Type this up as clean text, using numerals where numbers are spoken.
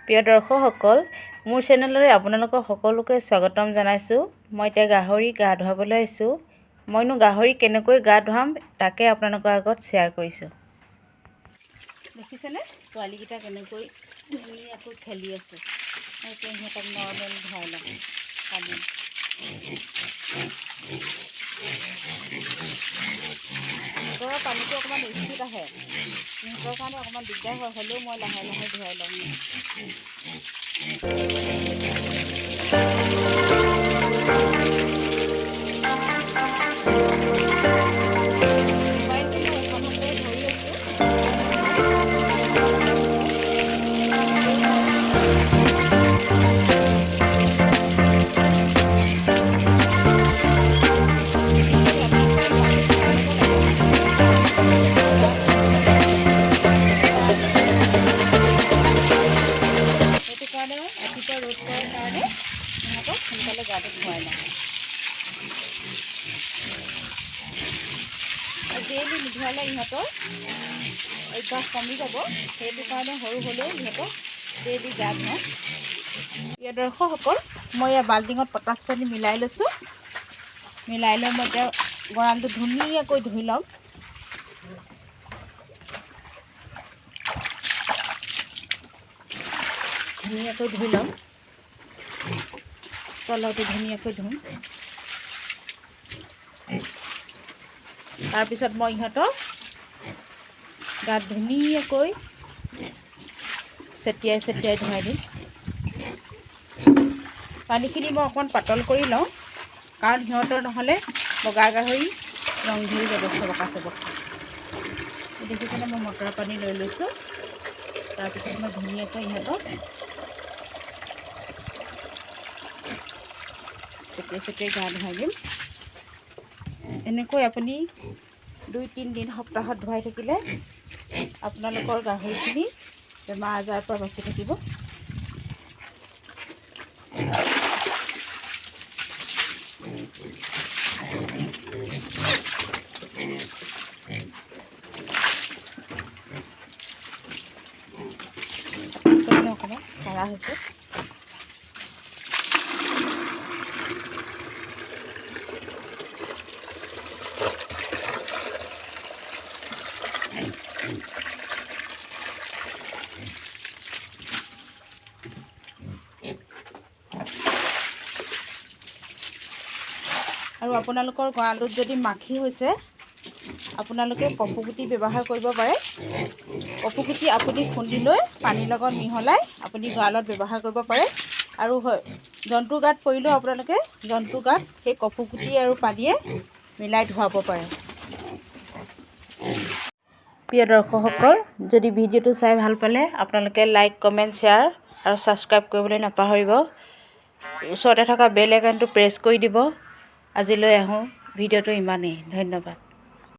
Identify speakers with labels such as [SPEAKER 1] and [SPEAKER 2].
[SPEAKER 1] প্ৰিয় দৰ্শকসকল, মোৰ চেনেললৈ আপোনালোকক সকলোকে স্বাগতম জনাইছোঁ। মই এতিয়া গাহৰি গা ধুৱাবলৈ আহিছোঁ। মইনো গাহৰি কেনেকৈ গা ধুৱাম, তাকে আপোনালোকৰ আগত শ্বেয়াৰ কৰিছোঁ। দেখিছেনে পোৱালিকেইটা কেনেকৈ ধুনীয়াকৈ খেলি আছে। মই এতিয়া সিহঁতক নৰ্মেল ধুৱাই ল'ম পানী। মটৰৰ পানীটো অকণমান স্পীড আহে, সিহঁতৰ কাৰণে অকণমান দিগদাৰ হয়, হ'লেও মই লাহে লাহে ধুৱাই ল'ম। মোবাইলটো মই এখন হাতেৰে ধৰি আছোঁ। সেইটো কাৰণে ৰাতিপুৱা ৰ'দ পৰাৰ কাৰণে সিহঁতক সোনকালে গাটো ধুৱাই লওঁ। আৰু ডেইলি নুধুৱালে ইহঁতৰ অভ্যাস কমি যাব। সেইটো কাৰণে সৰু হ'লেও ইহঁতক ডেইলি গা ধুৱাওঁ। প্ৰিয় দৰ্শকসকল, মই ইয়াৰ বাল্টিঙত পটাচ পানী মিলাই লৈছোঁ। মিলাই লৈ মই এতিয়া গঁৰালটো ধুনীয়াকৈ ধুই ল'ম। ধুনীয়াকৈ ধুই ল'ম, তলতো ধুনীয়াকৈ ধুম। তাৰপিছত মই ইহঁতক গাত ধুনীয়াকৈ ছটিয়াই ছটিয়াই ধুৱাই দিম। পানীখিনি মই অকণমান পাতল কৰি লওঁ, কাৰণ সিহঁতৰ নহ'লে বগা গাহৰি ৰং ধৰি যাব চবকা চবকা। দেখিছেনে, মই মটৰ পানী লৈ লৈছোঁ। তাৰপিছত মই ধুনীয়াকৈ ইহঁতক ছটিয়াই ছটিয়াই গা ধুৱাই দিম। এনেকৈ আপুনি 2-3 দিন সপ্তাহত ধুৱাই থাকিলে আপোনালোকৰ গাহৰিখিনি বেমাৰ আজাৰৰ পৰা বাচি থাকিব। অকণমান কাঢ়া হৈছে। আৰু আপোনালোকৰ গঁৰালটোত যদি মাখি হৈছে, আপোনালোকে কফুগুটি ব্যৱহাৰ কৰিব পাৰে। কফুগুটি আপুনি খুন্দি লৈ পানীৰ লগত মিহলাই আপুনি গঁৰালত ব্যৱহাৰ কৰিব পাৰে। আৰু জন্তুৰ গাত পৰিলেও আপোনালোকে জন্তুৰ গাত সেই কফুগুটি আৰু পানীয়ে মিলাই ধুৱাব পাৰে। প্ৰিয় দৰ্শকসকল, যদি ভিডিঅ'টো চাই ভাল পালে, আপোনালোকে লাইক, কমেণ্ট, শ্বেয়াৰ আৰু ছাবস্ক্ৰাইব কৰিবলৈ নাপাহৰিব। ওচৰতে থকা বেল আইকনটো প্ৰেছ কৰি দিব। আজিলৈ আহোঁ, ভিডিঅ'টো ইমানেই। ধন্যবাদ।